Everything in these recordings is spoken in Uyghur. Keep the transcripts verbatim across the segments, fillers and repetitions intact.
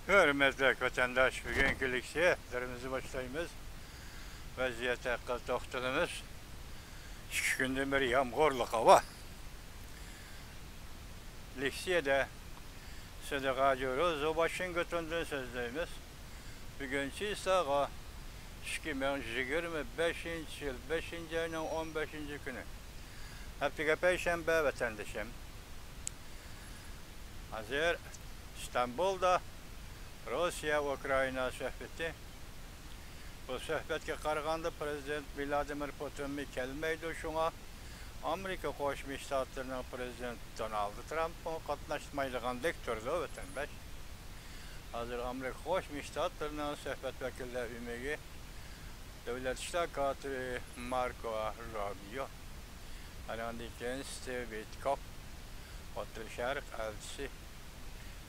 ھۆرمەتلىك ۋەتەنداش، بۈگۈنكى لېكسىيەلىرىمىزنى باشلايمىز. ۋەزىيەت ھەققىدە توختىلىمىز. ئىككى كۈندىن بېرى يامغۇرلۇق ھاۋا. لېكسىيەدە سىدىق ھاجى روزى ۋاشىنگتوندىن سۆزلەيمىز. بۈگۈن چىسلاغا ئىككى مىڭ يىگىرمە بەشىنچى يىل بەشىنچى ئاينىڭ ئون بەشىنچى كۈنى. ھەپتىگە پەيشەنبە ۋەتەندىشىم. ھازىر ئىستانبۇلدا روسىيە ئۇكرائىنا سۆھبىتى. بۇ سۆھبەتكە قارىغاندا پىرېزىدېنت ۋلادىمىر پۇتىنمۇ كەلمەيدۇ، شۇڭا ئامېرىكا قوشما شتاتلىرىنىڭ پىرېزىدېنتى دونالد ترامپمۇ قاتناشمايدىغاندەك تۇرىدۇ، ۋەتەنداش. ھازىر ئامېرىكا قوشما شتاتلىرىنىڭ سۆھبەت ۋەكىللەر ئۆمىكى دۆلەت ئىشلار كاتىپى ماركو روبىيو، ئاندىن كېيىن ستىۋ ۋىتكوف، ئوتتۇرا شەرق ئەلچىسى،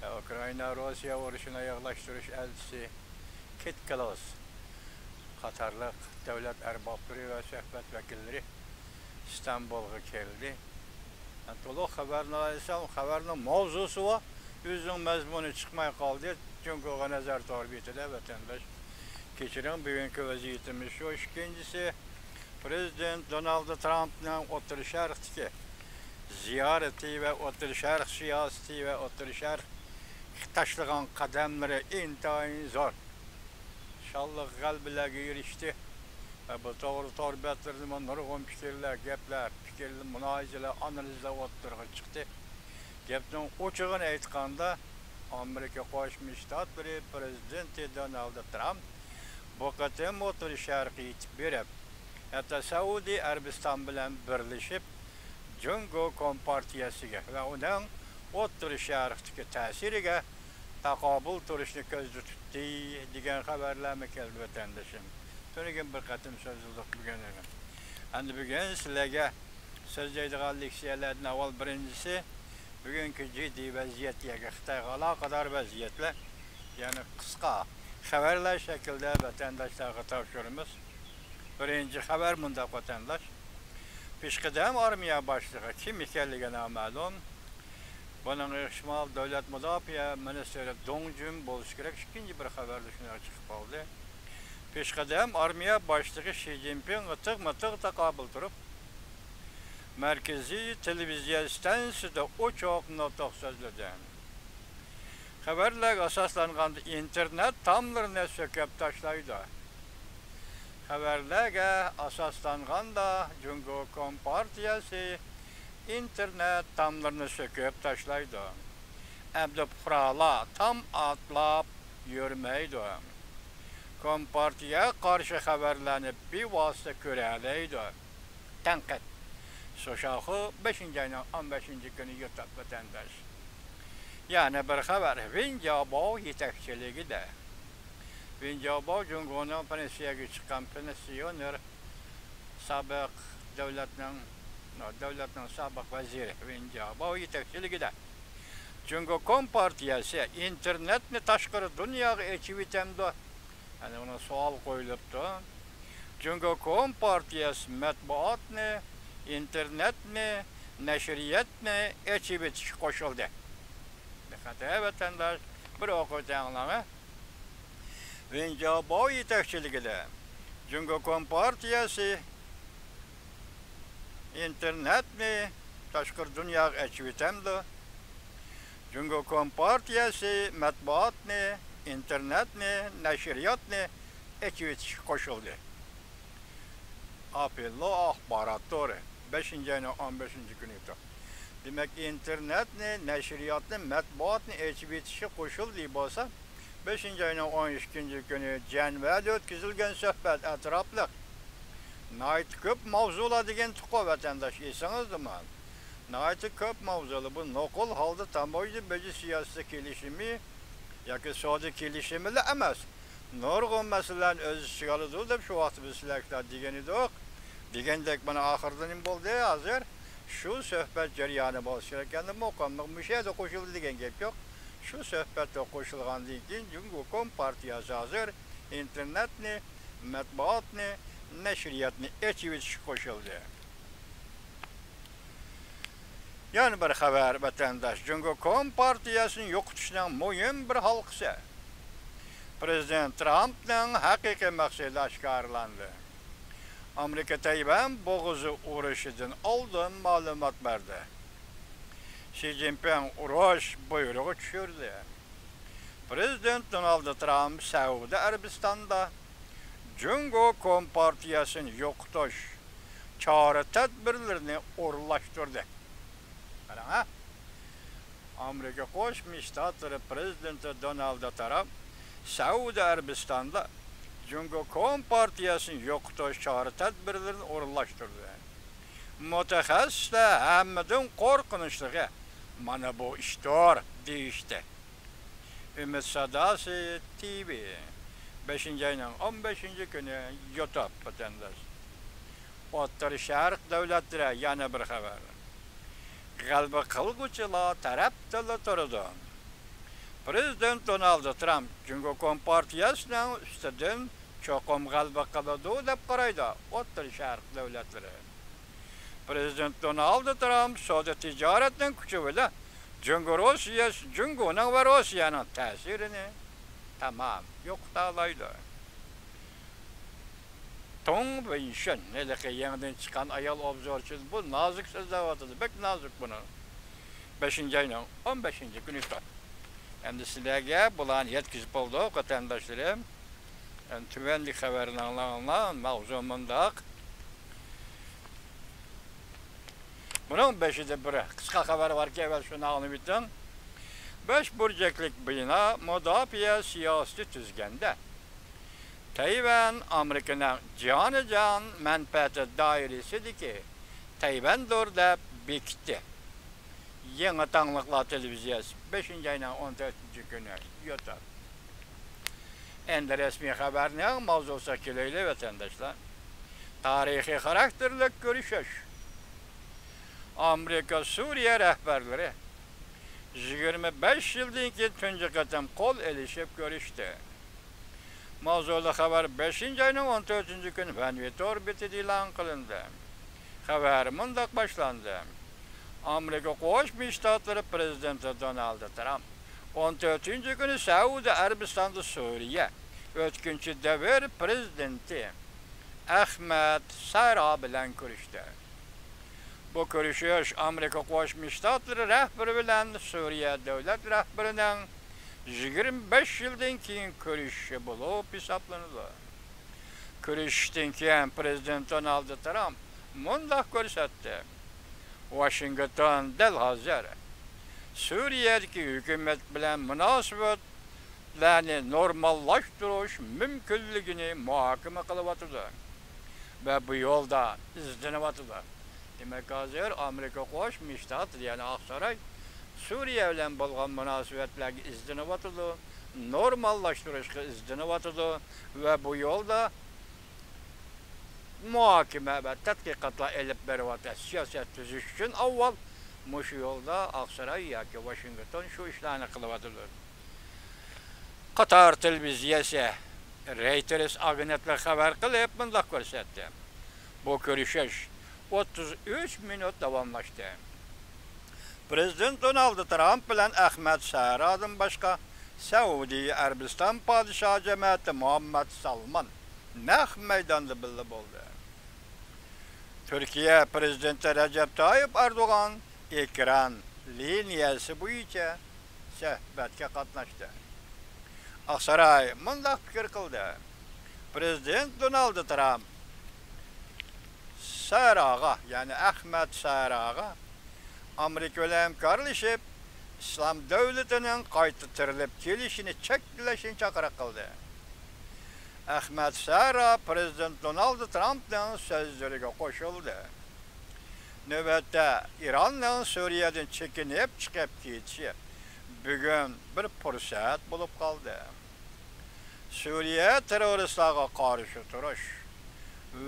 ئۇكرائىنا روسىيە ئۇرۇشىنى ئاياغلاشتۇرۇش ئەلچىسى كىت كلوس قاتارلىق دۆلەت ئەربابلىرى ۋە سۆھبەت ۋەكىللىرى ئىستانبۇلغا كەلدى. تولۇق خەۋەرنى ئايسام، خەۋەرنىڭ ماۋزۇسى بار، ئۆزىنىڭ مەزمۇنى چىقماي قالدى. جۇڭگوغا نەزەر تور بېتىدە، ۋەتەنداش. كەچۈرۈڭ، بۈگۈنكى ۋەزىيىتىمىز شۇ. ئىككىنچىسى، پىرېزىدېنت دونالد ترامپنىڭ ئوتتۇرا شەرقتىكى زىيارىتى ۋە ئوتتۇرا شەرق سىياسىتى ۋە ئوتتۇرا شەرق تاشلىغان قەدەملىرى ئىنتايىن زور. شانلىق غەلىبىلەرگە ئېرىشتى. ۋە بۇ توغرا تور بەتلىرىدىمۇ نۇرغۇن پىكىرلەر، گەپلەر، پىكىرلەر، مۇلاھىزىلەر، ئانالىزلار ئوتتۇرىغا چىقتى. گەپنىڭ ئوچۇقىنى ئېيتقاندا، ئامېرىكا قوشما شتاتلىرى پىرېزىدېنتى دونالد ترامپ بۇ قېتىم ئوتتۇرا شەرققە يېتىپ بېرىپ، ھەتتا سەئۇدى ئەرەبىستان بىلەن بىرلىشىپ، جۇڭگو كومپارتىيەسىگە ۋە ئۇنىڭ ئوتتۇرا شەرقتىكى تەسىرىگە تاقابىل تۇرۇشنى كۆزدە تۇتتى، دېگەن خەۋەرلەرمۇ كەلدى، ۋەتەندىشىم. تۈنۈگۈن بىر قېتىم سۆزلىدۇق بۈگۈن. ئەمدى بۈگۈن سىلەرگە سۆزلەيدىغان لېكسىيەلەردىن ئاۋۋال بىرىنچىسى، بۈگۈنكى جىددىي ۋەزىيەتلەرگە، خىتايغا ئالاقىدار ۋەزىيەتلەر، يەنى قىسقا خەۋەرلەر شەكلىدە ۋەتەنداشلارغا تاپشۇرىمىز. بىرىنچى خەۋەر مۇنداق، ۋەتەنداش. پېشقەدەم ئارمىيە باشلىقى كىم ئىكەنلىكى نامەلۇم. بۇنىڭ ئېھتىمال دۆلەت مۇداپىئە مىنىستىرى دۇڭ جۈن بولۇشى كېرەك. ئىككىنچى بىر خەۋەردە شۇنداق چىقىپ قالدى. پېشقەدەم ئارمىيە باشلىقى شى جىنپىڭغا تىغمۇ تىغ تاقابىل تۇرۇپ، مەركىزىي تېلېۋىزىيە ئىستانسىسىدا ئوچۇق نۇتۇق سۆزلىدى. خەۋەرلەرگە ئاساسلانغاندا ئىنتېرنېت تاملىرىنى سۆكۈپ تاشلايدۇ. خەۋەرلەرگە ئاساسلانغاندا جۇڭگو كومپارتىيەسى ئىنتېرنېت تاملىرىنى سۆكۈپ تاشلايدۇ. ئەمدى پۇقرالار تام ئاتلاپ يۈرمەيدۇ. كومپارتىيەگە قارشى خەۋەرلەرنى بىۋاسىتە كۆرەلەيدۇ. تەنقىد. سوشاخۇ، بەشىنچى ئاينىڭ ئون بەشىنچى كۈنى يۇتۇپ ۋەتەنداش. يەنە بىر خەۋەر، ۋېن جياۋباۋ يېتەكچىلىكىدە. ۋېن جياۋباۋ جۇڭگونىڭ پېنسىيەگە چىققان پېنسىيونېر، سابىق دۆلەتنىڭ، دۆلەتنىڭ سابىق ۋەزىرى ۋېن جياۋباۋ يېتەكچىلىكىدە جۇڭگو كومپارتىيەسى ئىنتېرنېتنى تاشقىرى دۇنياغا ئېچىۋېتەمدۇ؟ يەنى ئۇنىڭ سوئال قويۇلۇپتۇ. جۇڭگو كومپارتىيەسى مەتبۇئاتنى، ئىنتېرنېتنى، نەشرىياتنى ئېچىۋېتىشكە قوشۇلدى. دىققەت ۋەتەنداش، بىر ئوقۇپ ئاڭلاڭ. ۋېن جياۋباۋ يېتەكچىلىكىدە جۇڭگو كومپارتىيەسى ئىنتېرنېتنى تاشقىرى دۇنياغا ئېچىۋېتەمدۇ؟ جۇڭگو كومپارتىيەسى مەتبۇئاتنى، ئىنتېرنېتنى، نەشرىياتنى ئېچىۋېتىشكە قوشۇلدى. ئاپېللو ئاخبارات تورى، بەشىنچى ئاينىڭ ئون بەشىنچى كۈنى. دېمەك، ئىنتېرنېتنى، نەشرىياتنى، مەتبۇئاتنى ئېچىۋېتىشكە قوشۇلدى بولسا، بەشىنچى ئاينىڭ ئون ئىككىنچى كۈنى جەنۋەدە ئۆتكۈزۈلگەن سۆھبەت ئەتراپلىق ناھايىتى كۆپ ماۋزۇلار دېگەنتۇققۇ، ۋەتەنداش، ئېسىڭىزدىمۇ؟ ناھايىتى كۆپ ماۋزۇلار. بۇ نوقۇل ھالدا تاموژنا بېجى سىياسىتى كېلىشىمى ياكى سودا كېلىشىمىلا ئەمەس، نۇرغۇن مەسىلىلەرنى ئۆز ئىچىگە ئالىدۇ دەپ شۇ ۋاقىتتا بىز سىلەرگە دېگەن ئىدۇق. دېگەندەك، مانا، ئاخىرىدا نېمە بولدى؟ ھازىر شۇ سۆھبەت جەريانى بولسا كېرەك ئىكەن، مۇقىملىق مۇشۇ يەردە قوشۇلدى دېگەن گەپ يوق. شۇ سۆھبەتتە قوشۇلغاندىن كېيىن، جۇڭگو كومپارتىيەسى ھازىر ئىنتېرنېتنى، مەتبۇئاتنى، نەشرىياتنى ئېچىۋېتىشكە قوشۇلدى. يەنە بىر خەۋەر، ۋەتەنداش، جۇڭگو كومپارتىيەسىنى يوقىتىشنىڭ مۇھىم بىر ھالقىسى. پرېزىدېنت ترامپنىڭ ھەقىقىي مەقسىتى ئاشكارىلاندى. ئامېرىكا تەيۋەن بوغۇزى ئۇرۇشىدىن ئالدىن مەلۇمات بەردى. شى جىنپىڭ ئۇرۇش بۇيرۇقى چۈشۈردى. پرېزىدېنت دونالد ترامپ سەئۇدى ئەرەبىستاندا جۇڭگو كومپارتىيەسىنى يوقىتىش چارە-تەدبىرلىرىنى ئورۇنلاشتۇردى. قاراڭ ھە! ئامېرىكا قوشما شتاتلىرى پرېزىدېنتى دونالد ترامپ سەئۇدى ئەرەبىستاندا جۇڭگو كومپارتىيەسىنى يوقىتىش چارە-تەدبىرلىرىنى ئورۇنلاشتۇردى. مۇتەخەسسىسلەر ھەممىدىن قورقۇنچلۇقى مانا بۇ ئىشتۇر، دېيىشتى. ئۈمىد ساداسى تىۋى، بەشىنچى ئاينىڭ ئون بەشىنچى كۈنى، يوتاپ ۋەتەنداش. ئوتتۇرا شەرق دۆلەتلىرى، يەنە بىر خەۋەر. غەلىبە قىلغۇچىلار تەرەپتىلا تۇرىدۇ. پرېزىدېنت دونالد ترامپ جۇڭگو كومپارتىيەسىنىڭ ئۈستىدىن چوقۇم غەلىبە قىلىدۇ دەپ قارايدۇ ئوتتۇرا شەرق دۆلەتلىرى. پرېزىدېنت دونالد ترامپ سودا تىجارەتنىڭ كۈچى بىلەن جۇڭگو روسىيە، جۇڭگونىڭ ۋە روسىيەنىڭ تەسىرىنى تامام يوقىتالايدۇ. تۇڭ ۋېنشۈن، ھېلىقى يېڭىدىن چىققان ئايال ئوبزورچى، بۇ نازۇك سۆزلەۋاتىدۇ، بەك نازۇك بۇنى. بەشىنچى ئاينىڭ ئون بەشىنچى كۈنى. ئەمدى سىلەرگە بۇلارنى يەتكۈزۈپ بولدۇق، ۋەتەنداشلىرىم. ئەمدى تۆۋەندىكى خەۋەرنى ئاڭلاڭلار، ماۋزۇ مۇنداق. بۇنىڭ بېشىدا بىر قىسقا خەۋەر باركەن، ئەۋۋەل شۇنى ئاڭلىۋېتىڭ. بەش بۇرجەكلىك بىنا مۇداپىئە سىياسىتى تۈزگەندە، تەيۋەن ئامېرىكىنىڭ جانىجان مەنپەئەتى دائىرىسىدىكى تەيۋەندۇر دەپ بېكىتتى. يېڭى تاڭلىقلار تېلېۋىزىيەسى، بەشىنچى ئاينىڭ ئون تۆتىنچى كۈنى، يوتاپ. ئەمدى رەسمىي خەۋەرنىڭ ماۋزۇسىغا كېلەيلى، ۋەتەنداشلار. تارىخىي خاراكتېرلىك كۆرۈشۈش. ئامېرىكا سۈرىيە رەھبەرلىرى يىگىرمە بەش يىلدىن كېيىن تۇنجى قېتىم قول ئېلىشىپ كۆرۈشتى. ماۋزۇلۇق خەۋەر بەشىنچى ئاينىڭ ئون تۆتىنچى كۈنى ۋەنۋى تور بېتىدە ئېلان قىلىندى. خەۋەر مۇنداق باشلاندى. ئامېرىكا قوشما شتاتلىرى پرېزىدېنتى دونالد ترامپ ئون تۆتىنچى كۈنى سەئۇدى ئەرەبىستاندا سۈرىيە ئۆتكۈنچى دەۋر پرېزىدېنتى ئەخمەت سەرا بىلەن كۆرۈشتى. بۇ كۆرۈشۈش ئامېرىكا قوشما شتاتلىرى رەھبىرى بىلەن سۈرىيە دۆلەت رەھبىرىنىڭ يىگىرمە بەش يىلدىن كېيىن كۆرۈشۈشى بولۇپ ھېسابلىنىدۇ. كۆرۈشۈشتىن كېيىن پرېزىدېنت دونالد ترامپ مۇنداق كۆرسەتتى: ۋاشىنگتون دەل ھازىر سۈرىيەدىكى ھۆكۈمەت بىلەن مۇناسىۋەتلەرنى نورماللاشتۇرۇش مۇمكىنلىكىنى مۇھاكىمە قىلىۋاتىدۇ ۋە بۇ يولدا ئىزدىنىۋاتىدۇ. دېمەك، ھازىر ئامېرىكا قوشما شتاتلىرى، يەنى ئاقساراي، سۈرىيە بىلەن بولغان مۇناسىۋەتلەرگە ئىزدىنىۋاتىدۇ، نورماللاشتۇرۇشقا ئىزدىنىۋاتىدۇ ۋە بۇ يولدا مۇھاكىمە ۋە تەتقىقاتلار ئېلىپ بېرىۋاتىدۇ. سىياسەت تۈزۈش ئۈچۈن ئاۋۋال مۇشۇ يولدا ئاقساراي ياكى ۋاشىنگتون شۇ ئىشلارنى قىلىۋاتىدۇ. قاتار تېلېۋىزىيەسى، رەيتېرس ئاگېنتلىقى خەۋەر قىلىپ مۇنداق كۆرسەتتى: بۇ كۆرۈشۈش ئوتتۇز ئۈچ مىنۇت داۋاملاشتى. پرېزىدېنت دونالد ترامپ بىلەن ئەخمەت سەھرادىن باشقا سەئۇدى ئەرەبىستان پادىشاھ جەمەتى مۇھەممەد سالمان نەق مەيداندا بىللە بولدى. تۈركىيە پرېزىدېنتى رەجەپ تايىپ ئەردوغان ئېكران لىنىيەسى بويىچە سۆھبەتكە قاتناشتى. ئاقساراي مۇنداق پىكىر قىلدى: پرېزىدېنت دونالد ترامپ سەھراغا، يەنى ئەخمەت سەھراغا ئامېرىكا بىلەن ھەمكارلىشىپ، ئىسلام دۆلىتىنىڭ قايتا تىرىلىپ كېلىشىنى چەكلەشنى چاقىرىق قىلدى. ئەخمەت سەھرا پرېزىدېنت دونالد ترامپنىڭ سۆزلىرىگە قوشۇلدى. نۆۋەتتە، ئىراننىڭ سۈرىيەدىن چېكىنىپ چىقىپ كېتىشى بۈگۈن بىر پۇرسەت بولۇپ قالدى. سۈرىيە تېررورىستلارغا قارشى تۇرۇش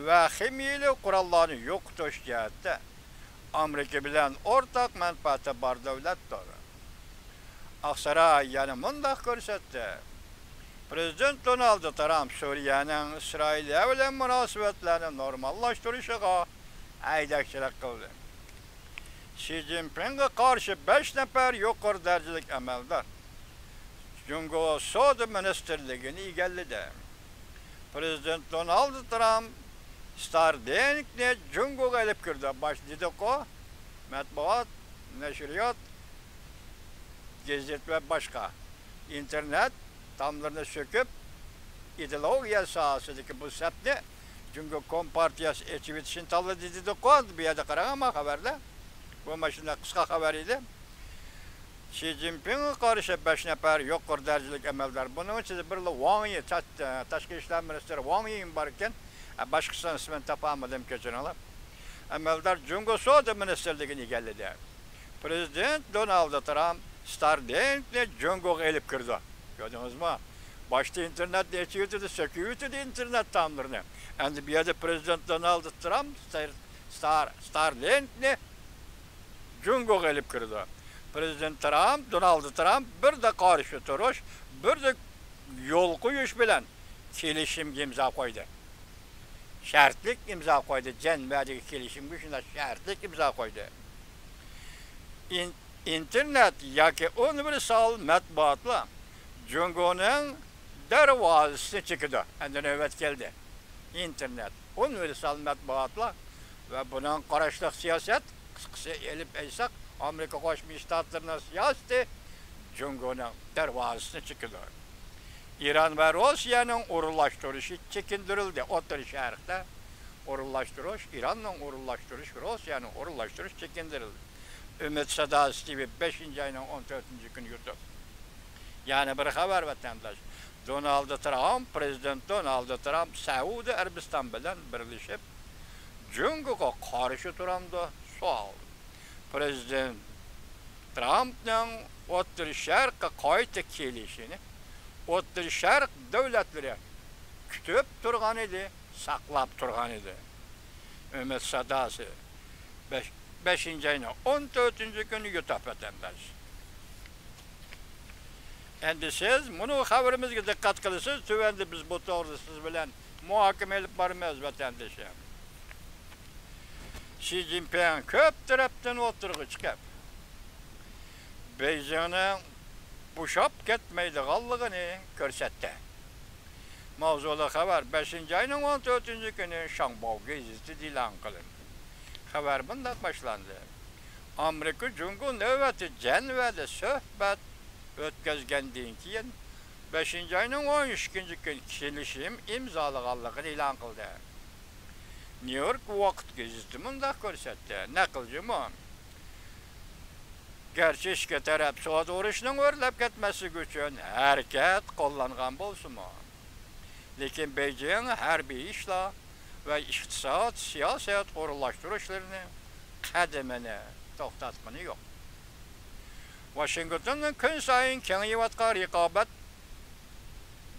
ۋە خىمىيەلىك قوراللارنى يوقىتىش جەھەتتە ئامېرىكا بىلەن ئورتاق مەنپەئەتى بار دۆلەتتۇر. ئاقساراي يەنە مۇنداق كۆرسەتتى: پرېزىدېنت دونالد ترامپ سۈرىيەنىڭ ئىسرائىلىيە بىلەن مۇناسىۋەتلەرنى نورماللاشتۇرۇشىغا ھەيدەكچىلىك قىلدى. شى جىنپىڭغا قارشى بەش نەپەر يۇقىرى دەرىجىلىك ئەمەلدار جۇڭگو سودا مىنىستىرلىكىنى ئىگىلىدى. پرېزىدېنت دونالد ترامپ ستارلىنكنى جۇڭگوغا ئېلىپ كىردى. باش دېدۇققۇ، مەتبۇئات، نەشرىيات، گېزىت ۋە باشقا ئىنتېرنېت تاملىرىنى سۆكۈپ، ئىدېئولوگىيە ساھەسىدىكى بۇ سەپنى جۇڭگو كومپارتىيەسى ئېچىۋېتىشنى تاللىدى دېدۇققۇ. بۇ يەردە قاراڭ، ما خەۋەردە. بۇ ماشۇنداق قىسقا خەۋەر ئىدى. شى جىنپىڭغا قارشى بەش نەپەر يۇقىرى دەرىجىلىك ئەمەلدار، بۇنىڭ ئىچىدە بىرلا ۋاڭ يى، تاش-، تاشقى ئىشلار مىنىستىرى ۋاڭ يى بار ئىكەن. ئە، باشقىسىنىڭ ئىسمىنى تاپالمىدىم، كەچۈرۈڭلار. ئەمەلدار جۇڭگو سودا مىنىستىرلىكىنى ئىگىلىدى. پرېزىدېنت دونالد ترامپ ستارلىنكنى جۇڭگوغا ئېلىپ كىردى. كۆردىڭىزمۇ؟ باشتا ئىنتېرنېتنى ئېچىۋېتىدۇ، سۆكۈۋېتىدۇ ئىنتېرنېت تاملىرىنى. ئەمدى بۇ يەردە پرېزىدېنت دونالد ترامپ ستار-، ستار-، ستارلىنكنى جۇڭگوغا ئېلىپ كىرىدۇ. پرېزىدېنت ترامپ، دونالد ترامپ بىردە قارشى تۇرۇش، بىردە يول قويۇش بىلەن كېلىشىمگە ئىمزا قويدى. شەرتلىك ئىمزا قويدى. جەنۋەدىكى كېلىشىمگە شۇنداق شەرتلىك ئىمزا قويدى. ئىن-، ئىنتېرنېت ياكى ئۇنىۋېرسال مەتبۇئاتلار جۇڭگونىڭ دەرۋازىسىنى چېكىدۇ. ئەمدى نۆۋەت كەلدى. ئىنتېرنېت، ئۇنىۋېرسال مەتبۇئاتلار ۋە بۇنىڭ قاراشلىق سىياسەت، قىسقىسى ئېلىپ ئېيتساق، ئامېرىكا قوشما شتاتلىرىنىڭ سىياسىتى جۇڭگونىڭ دەرۋازىسىنى چېكىدۇ. ئىران ۋە روسىيەنىڭ ئورۇنلاشتۇرۇشى چېكىندۈرۈلدى. ئوتتۇرا شەرقتە ئورۇنلاشتۇرۇش، ئىراننىڭ ئورۇنلاشتۇرۇشى، روسىيەنىڭ ئورۇنلاشتۇرۇشى چېكىندۈرۈلدى. ئۈمىد ساداسى تىۋى، بەشىنچى ئاينىڭ ئون تۆتىنچى كۈنى يۇتۇپ. يەنە بىر خەۋەر، ۋەتەنداش. دونالد ترامپ، پرېزىدېنت دونالد ترامپ سەئۇدى ئەرەبىستان بىلەن بىرلىشىپ جۇڭگوغا قارشى تۇرامدۇ؟ سوئال. پرېزىدېنت ترامپنىڭ ئوتتۇرا شەرققە قايتا كېلىشىنى ئوتتۇرا شەرق دۆلەتلىرى كۈتۈپ تۇرغان ئىدى، ساقلاپ تۇرغان ئىدى. ئۈمىد ساداسى، بەش-، بەشىنچى ئاينىڭ ئون تۆتىنچى كۈنى يۇتۇپ، ۋەتەنداش. ئەمدى سىز مۇنۇ خەۋىرىمىزگە دىققەت قىلىسىز، تۆۋەندە بىز بۇ توغرىدا سىز بىلەن مۇھاكىمە ئېلىپ بارىمىز، ۋەتەندىشىم. شى جىنپىڭ كۆپ تەرەپتىن ئوتتۇرىغا چىقىپ، بېيجىڭنىڭ بوشاپ كەتمەيدىغانلىقىنى كۆرسەتتى. ماۋزۇلۇق خەۋەر بەشىنچى ئاينىڭ ئون تۆتىنچى كۈنى شاڭباۋ گېزىتىدە ئېلان قىلىندى. خەۋەر مۇنداق باشلاندى: ئامېرىكا جۇڭگو نۆۋەتتە جەنۋەدە سۆھبەت ئۆتكۈزگەندىن كېيىن، بەشىنچى ئاينىڭ ئون ئىككىنچى كۈنى كېلىشىم ئىمزالىغانلىقىنى ئېلان قىلدى. نيۇ يورك ۋاقىت گېزىتى مۇنداق كۆرسەتتى، نەقىل جۇمۇ. گەرچە ئىككى تەرەپ سودا ئۇرۇشىنىڭ ئۆرلەپ كەتمەسلىكى ئۈچۈن ھەرىكەت قوللانغان بولسىمۇ، لېكىن بېيجىڭ ھەربىي ئىشلار ۋە ئىقتىساد، سىياسەت ئورۇنلاشتۇرۇشلىرىنى قەدىمىنى توختاتقىنى يوق. ۋاشىنگتوننىڭ كۈنسايىن كېڭىيىۋاتقان رىقابەت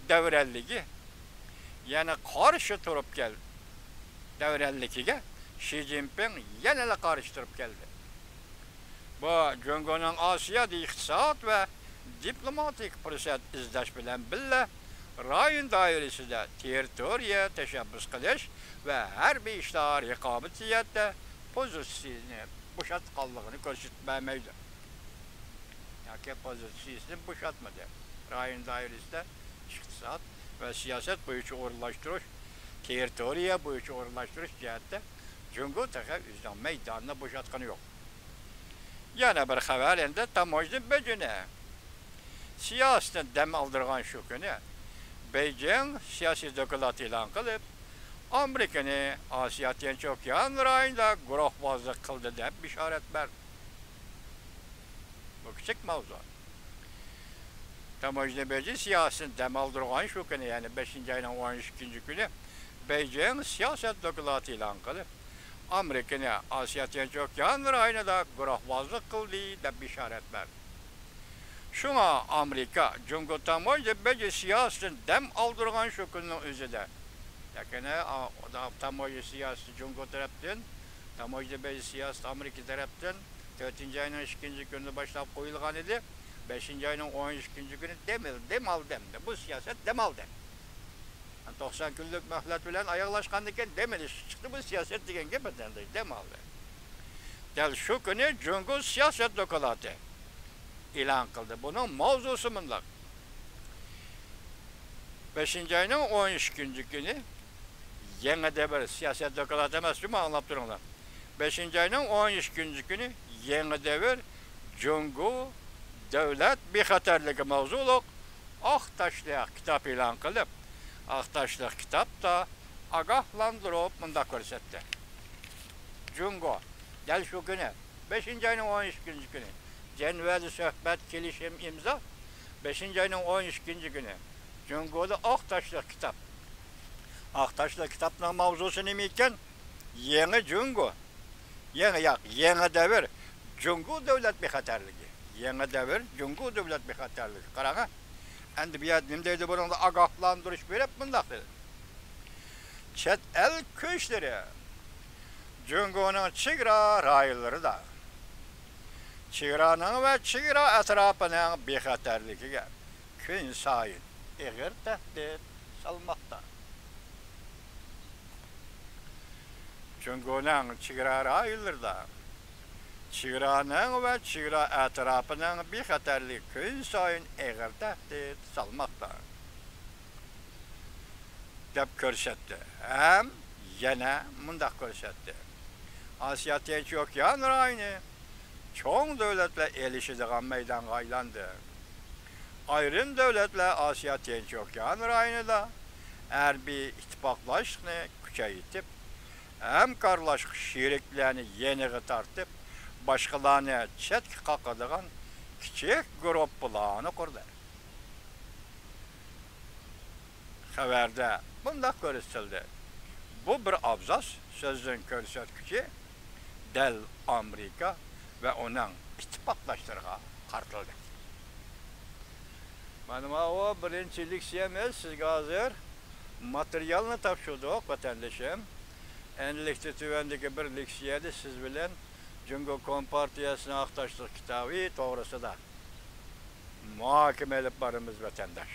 دەۋرەنلىكى، يەنە قارشى تۇرۇپ كەل-، دەۋرەنلىكىگە شى جىنپىڭ يەنىلا قارشى تۇرۇپ كەلدى. بۇ جۇڭگونىڭ ئاسىيادا ئىقتىساد ۋە دىپلوماتىك پۇرسەت ئىزدەش بىلەن بىللە، رايون دائىرىسىدە تېررىتورىيە تەشەببۇس قىلىش ۋە ھەربىي ئىشلار رىقابىتى جەھەتتە پوزىتسىيىسىنى بوشاتقانلىقىنى كۆرسىتىپ بەرمەيدۇ. ياكى پوزىتسىيىسىنى بوشاتمىدى. رايون دائىرىسىدە ئىقتىساد ۋە سىياسەت بويىچە ئورۇنلاشتۇرۇش، تېررىتورىيە بويىچە ئورۇنلاشتۇرۇش جەھەتتە جۇڭگو تېخى ئۆزىنىڭ مەيدانىنى بوشاتقىنى يوق. يەنە بىر خەۋەر، ئەمدى تاموژنا بېجىنى سىياسىتىدىن دەم ئالدۇرغان شۇ كۈنى بېيجىڭ سىياسىي دوكلات ئېلان قىلىپ، ئامېرىكىنى ئاسىيا تىنچ ئوكيان رايونىدا گۇرۇھبازلىق قىلدى دەپ بېشارەت بەردى. بۇ كىچىك ماۋزۇ. تاموژنا بېجى سىياسىتىنى دەم ئالدۇرغان شۇ كۈنى، يەنى بەشىنچى ئاينىڭ ئون ئىككىنچى كۈنى بېيجىڭ سىياسەت دوكلاتى ئېلان قىلىپ، ئامېرىكىنى ئاسىيا تىنچ ئوكيان رايونىدا گۇرۇھبازلىق قىلدى دەپ بېشارەت بەردى. شۇڭا ئامېرىكا جۇڭگو تاموژنا بېجى سىياسىتىدىن دەم ئالدۇرغان شۇ كۈننىڭ ئۆزىدە، يەنى، ئا، تاموژنا سىياسىتى جۇڭگو تەرەپتىن، تاموژنا بېجى سىياسىتى ئامېرىكا تەرەپتىن تۆتىنچى ئاينىڭ ئىككىنچى كۈنىدە باشلاپ قويۇلغان ئىدى. بەشىنچى ئاينىڭ ئون ئىككىنچى كۈنى دەم ئال-، دەم ئالدى ئەمدى. بۇ سىياسەت دەم ئالدى. توقسان كۈنلۈك مۆھلەت بىلەن ئاياغلاشقاندىن كېيىن دەم ئېلىشقا چىقتى. بۇ سىياسەت دېگەن گەپ ئەمدى، دەم ئالدى. دەل شۇ كۈنى جۇڭگو سىياسەت دوكلاتى ئېلان قىلدى. بۇنىڭ ماۋزۇسى مۇنداق. بەشىنچى ئاينىڭ ئون ئىككىنچى كۈنى يېڭى دەۋر، سىياسەت دوكلاتى ئەمەس جۇمۇ، ئاڭلاپ تۇرۇڭلار. بەشىنچى ئاينىڭ ئون ئىككىنچى كۈنى يېڭى دەۋر، جۇڭگو دۆلەت بىخەتەرلىكى ماۋزۇلۇق ئاق تاشلىق كىتاب ئېلان قىلىپ، ئاق تاشلىق كىتابتا ئاگاھلاندۇرۇپ مۇنداق كۆرسەتتى: جۇڭگو دەل شۇ كۈنى، بەشىنچى ئاينىڭ ئون ئىككىنچى كۈنى، جەنۋەدە سۆھبەت، كېلىشىم ئىمزا، بەشىنچى ئاينىڭ ئون ئىككىنچى كۈنى جۇڭگودا ئاق تاشلىق كىتاب. ئاق تاشلىق كىتابنىڭ ماۋزۇسى نېمە ئىكەن؟ يېڭى جۇڭگو. يېڭى، ياق، يېڭى دەۋر، جۇڭگو دۆلەت بىخەتەرلىكى. يېڭى دەۋر، جۇڭگو دۆلەت بىخەتەرلىكى. قاراڭ، ئەمدى بۇ يەردە نېمە دەيدۇ بۇنىڭدا؟ ئاگاھلاندۇرۇش بېرىپ مۇنداق دېدى: چەت ئەل كۈچلىرى جۇڭگونىڭ چېگرا رايونلىرىدا، چېگرانىڭ ۋە چېگرا ئەتراپىنىڭ بىخەتەرلىكىگە كۈنسايىن ئېغىر تەھدىت سالماقتا. جۇڭگونىڭ چېگرا رايونلىرىدا چېگرانىڭ ۋە چېگرا ئەتراپىنىڭ بىخەتەرلىكى كۈنسايىن ئېغىر تەھدىت سالماقتا، دەپ كۆرسەتتى ھەم يەنە مۇنداق كۆرسەتتى: ئاسىيا تىنچ ئوكيان رايونى چوڭ دۆلەتلەر ئېلىشىدىغان مەيدانغا ئايلاندى. ئايرىم دۆلەتلەر ئاسىيا تىنچ ئوكيان رايونىدا ھەربىي ئىتتىپاقلاشلىقنى كۈچەيتىپ، ھەمكارلاشقۇچى شېرىكلەرنى يېنىغا تارتىپ، باشقىلارنى چەتكە قاقىدىغان كىچىك گۇرۇپپىلارنى قۇردى. خەۋەردە مۇنداق كۆرسىتىلدى: بۇ بىر ئابزاس سۆزنىڭ كۆرسەتكۈچى دەل ئامېرىكا ۋە ئۇنىڭ ئىتتىپاقداشلىرىغا قارىتىلدى. مانا ماۋۇ بىرىنچى لېكسىيەمىز. سىزگە ھازىر ماتېرىيالنى تاپشۇردۇق، ۋەتەندىشىم. ئەنلىكتە تۆۋەندىكى بىر لېكسىيەدە سىز بىلەن جۇڭگو كومپارتىيەسىنىڭ ئاق تاشلىق كىتابى توغرىسىدا مۇھاكىمە ئېلىپ بارىمىز، ۋەتەنداش.